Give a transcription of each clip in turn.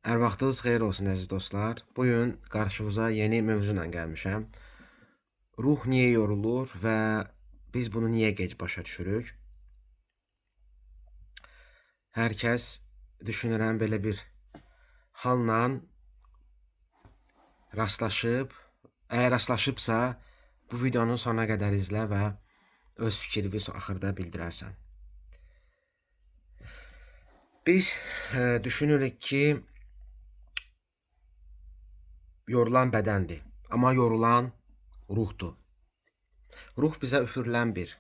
Hər vaxtınız xeyir olsun əziz dostlar. Bu gün qarşınıza yeni mövzu ilə gəlmişəm. Ruh niyə yorulur və biz bunu niyə gec başa düşürük? Hər kəs düşünürəm belə bir halla rastlaşıb. Əgər rastlaşıbsa, bu videonu sona qədər izlə və öz fikrini axırda bildirərsən. Biz düşünürük ki, yorulan bədəndir, amma yorulan ruhdur. Ruh bizə üfürülən bir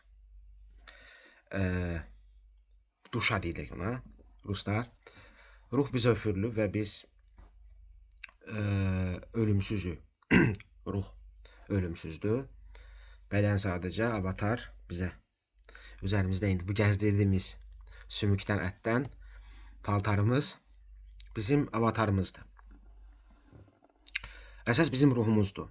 duşa deyirik ona, ruslar. Ruh bizə üfürülüb və biz ölümsüzük. Ruh ölümsüzdür. Bədən sadəcə avatar bizə üzərimizdə indi bu gəzdirdiyimiz sümükdən, ətdən paltarımız bizim avatarımızdır. Əsas bizim ruhumuzdur.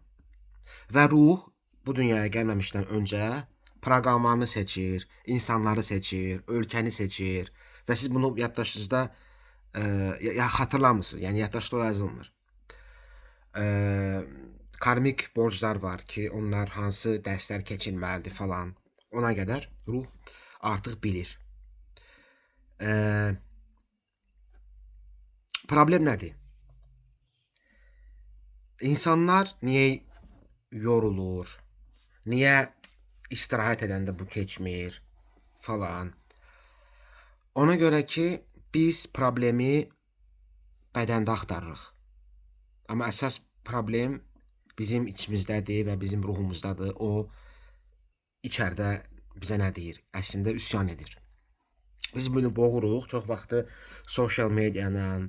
Və ruh bu dünyaya gəlməmişdən öncə proqramlarını seçir, insanları seçir, ölkəni seçir və siz bunu yaddaşınızda xatırlamırsınız. Yəni yaddaşda o yazılmır. Karmik borclar var ki, onlar hansı dərslər keçirməlidir falan. Ona qədər ruh artıq bilir. Problem nədir? İnsanlar niyə yorulur? Niyə istirahət edəndə bu keçmir falan? Ona görə ki, biz problemi bədəndə axtarırıq. Amma əsas problem bizim içimizdədir və bizim ruhumuzdadır. O içəridə bizə nə deyir? Əslində üsyan edir. Biz bunu boğuruq. Çox vaxtı sosial media ilə,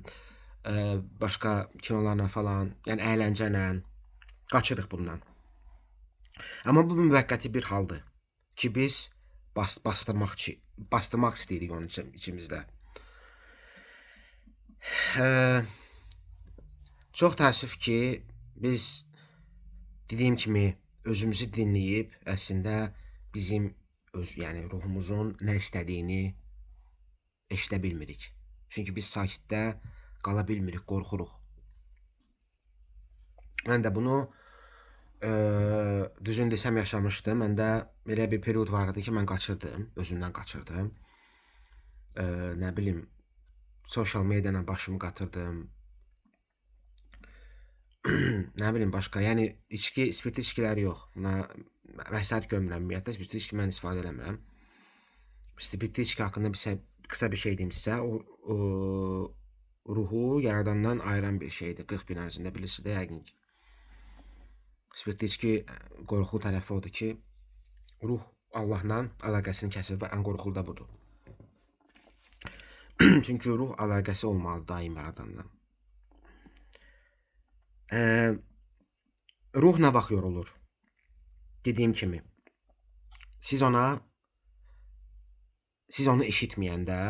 başqa kinolarla falan, yəni əyləncə ilə qaçırıq bundan. Amma bu müvəqqəti bir haldır ki, biz bastırmaq istəyirik onun içimizdə. Çox təəssüf ki, biz dediyim kimi özümüzü dinləyib əslində bizim öz, yəni ruhumuzun nə istədiyini eşidə bilmirik. Çünki biz sakitdə qala bilmirik, qorxuruq. Mən də bunu düzün desəm yaşamışdım. Məndə elə bir period var idi ki, mən qaçırdım, özümdən qaçırdım. Nə bilim, sosial media ilə başımı qatırdım. Nə bilim başqa, yəni içki, spirtli içkiləri yox. Buna məsləhət görmürəm ümumiyyətlə. Spirtli içki mən istifadə eləmirəm. Spirtli içki haqqında qısa bir şey deyim sizə. O ruhu yaradandan ayıran bir şeydir. 40 gün ərzində bilirsiniz də yəqin ki. Spirtli içki qorxulu tərəfi odur ki, ruh Allahla əlaqəsini kəsir və ən qorxulu da budur. Çünki ruh əlaqəsi olmalıdır daim yaradandan. Ruh nə vaxt yorulur? Dediyim kimi, siz onu eşitməyəndə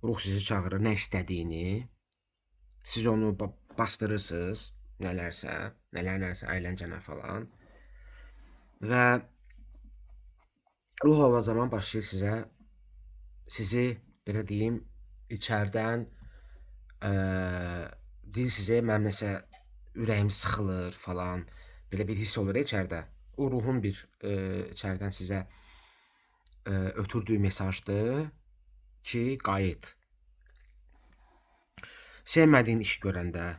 ruh sizi çağırır nə istədiyini, siz onu bastırırsınız, nələrsə, əyləncənə falan və ruh o zaman başlayır sizi, belə deyim, içərdən deyir sizə, mənim nəsə ürəyim sıxılır falan, belə bir hiss olur içərdə. O ruhun bir içərdən sizə ötürdüyü mesajdır ki, qayıt. Sevmədiyin işi görəndə,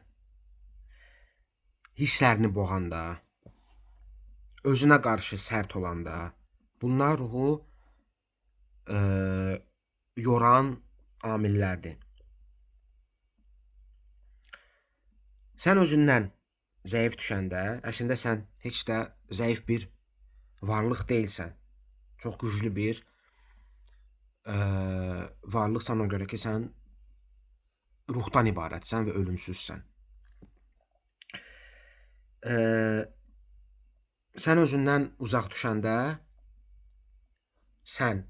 hisslərini boğanda, özünə qarşı sərt olanda, bunlar ruhu yoran amillərdir. Sən özündən zəif düşəndə, əslində sən heç də zəif bir varlıq deyilsən. Çox güclü bir varlıqsan ona görə ki, sən ruhdan ibarətsən və ölümsüzsən. Sən özündən uzaq düşəndə, sən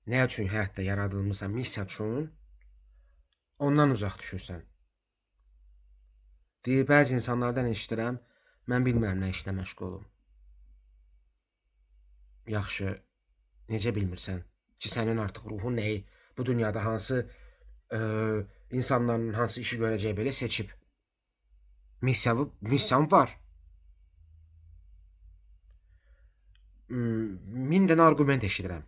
nə üçün həyatda yaradılmışsan, missiya üçün, ondan uzaq düşürsən. Deyir, bəzi insanlardan eşidirəm, mən bilmirəm nə işlə məşğul olum. Yaxşı, necə bilmirsən ki, sənin artıq ruhun nəyi, bu dünyada hansı insanların hansı işi görəcəyi belə seçib. Missiyam var. 1000 dənə arqument eşidirəm.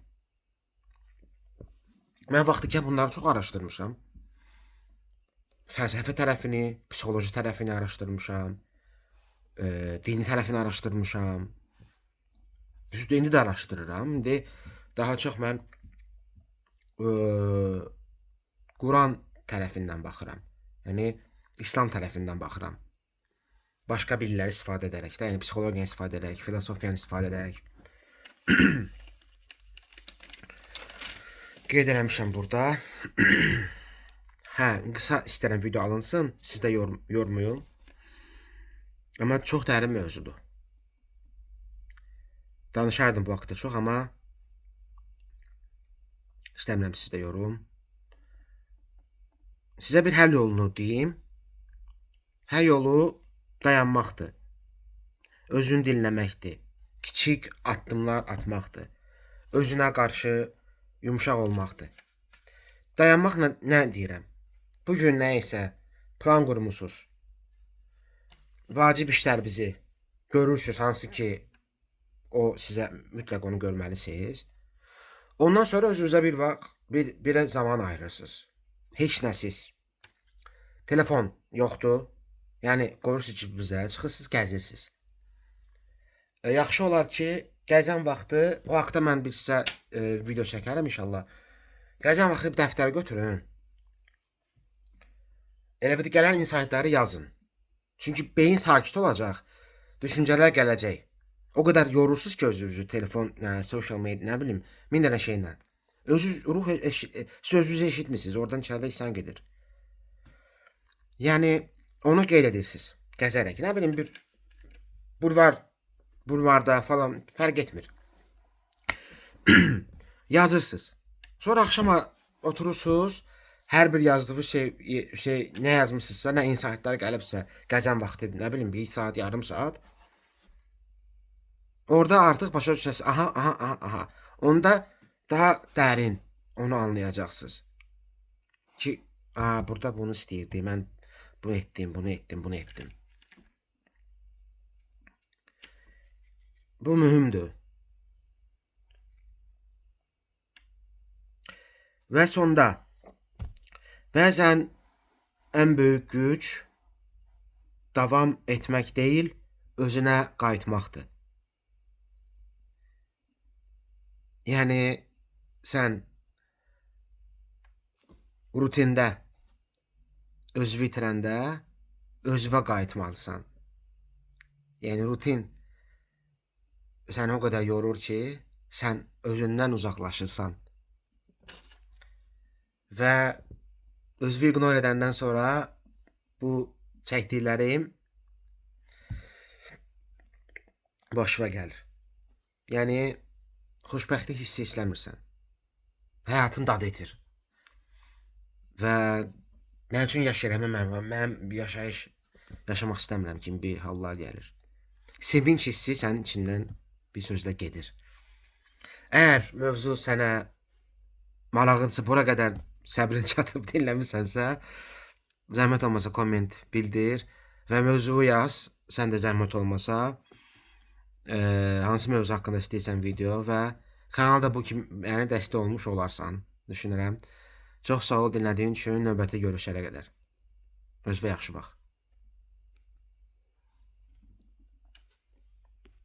Mən vaxtıkən bunları çox araşdırmışam. Fəlsəfə tərəfini, psixoloji tərəfini araşdırmışam. Dini tərəfini araşdırmışam. Düzdür, indi də araşdırıram. İndi daha çox mən Quran tərəfindən baxıram. Yəni İslam tərəfindən baxıram. Başqa bilgiləri istifadə edərək də, yəni psixologiyanı istifadə edərək, filosofiyanı istifadə edərək. Qeyd eləmişəm burada. Hə, qısa istərəm video alınsın, siz də yormayın. Amma çox dərin mövzudur. Danışardım bu haqda çox, amma istəmirəm sizi də yorum. Sizə bir həll yolunu deyim. Həll yolu dayanmaqdır. Özünü dinləməkdir. Kiçik addımlar atmaqdır. Özünə qarşı yumşaq olmaqdır. Dayanmaqla nə deyirəm? Bu gün nə isə plan qurmusunuz. Vacib işlər bizi görürsünüz, hansı ki o sizə mütləq onu görməlisiniz. Ondan sonra özünüzə bir vaxt, bir zaman ayırırsınız. Heç nəsiz. Telefon yoxdur. Yəni qoyursunuz cibinizə, çıxırsınız, gəzirsiniz. Yaxşı olar ki, gəzən vaxtı, o haqda mən bir sizə video çəkərəm inşallah. Gəzən vaxtı bir dəftər götürün. Elə bir gələn insightları yazın. Çünki beyin sakit olacaq, düşüncələr gələcək. O qədər yorursunuz ki özünüzü telefon, social media, nə bilim, min dənə şeylə. Özünüz ruh sözünüzü eşitmirsiniz, oradan içəridə insan gedir. Yəni onu qeyd edirsiniz gəzərək. Nə bilim bir bulvarda falan fərq etmir. Yazırsınız. Sonra axşama oturursunuz. Hər bir yazdığı şey nə yazmısınızsa, nə insightlar gəlibsə, gəzən vaxtı, nə bilim, bir saat, yarım saat. Orada artıq başa düşəsiniz. Aha, aha, aha, aha. Onda daha dərin onu anlayacaqsınız. Ki, burada bunu istəyirdi, mən bunu etdim, bunu etdim, bunu etdim. Bu mühümdür. Və sonda, bəzən ən böyük güc davam etmək deyil, özünə qayıtmaqdır. Yəni, sən rutində özünü itirəndə özünə qayıtmalısan. Yəni, rutin səni o qədər yorur ki, sən özündən uzaqlaşırsan. Və özünü ignor edəndən sonra bu çəkdiklərim başına gəlir. Yəni, xoşbəxtlik hissi istəmirsən. Həyatın dadı itir. Və nə üçün yaşayıram? Mən yaşayış yaşamaq istəmirəm kimi bir hallar gəlir. Sevinç hissi sənin içindən bir sözlə gedir. Əgər mövzu sənə maraqlıdırsa, bura qədər səbrin çatıb dinləmisənsə, zəhmət olmasa komment bildir və mövzunu yaz. Sən də zəhmət olmasa hansı mövzu haqqında istəyirsən video və kanalda bu kimi, yəni dəstək olmuş olarsan, düşünürəm. Çox sağ ol dinlədiyin üçün. Növbəti görüşlərə qədər. Özünə yaxşı bax.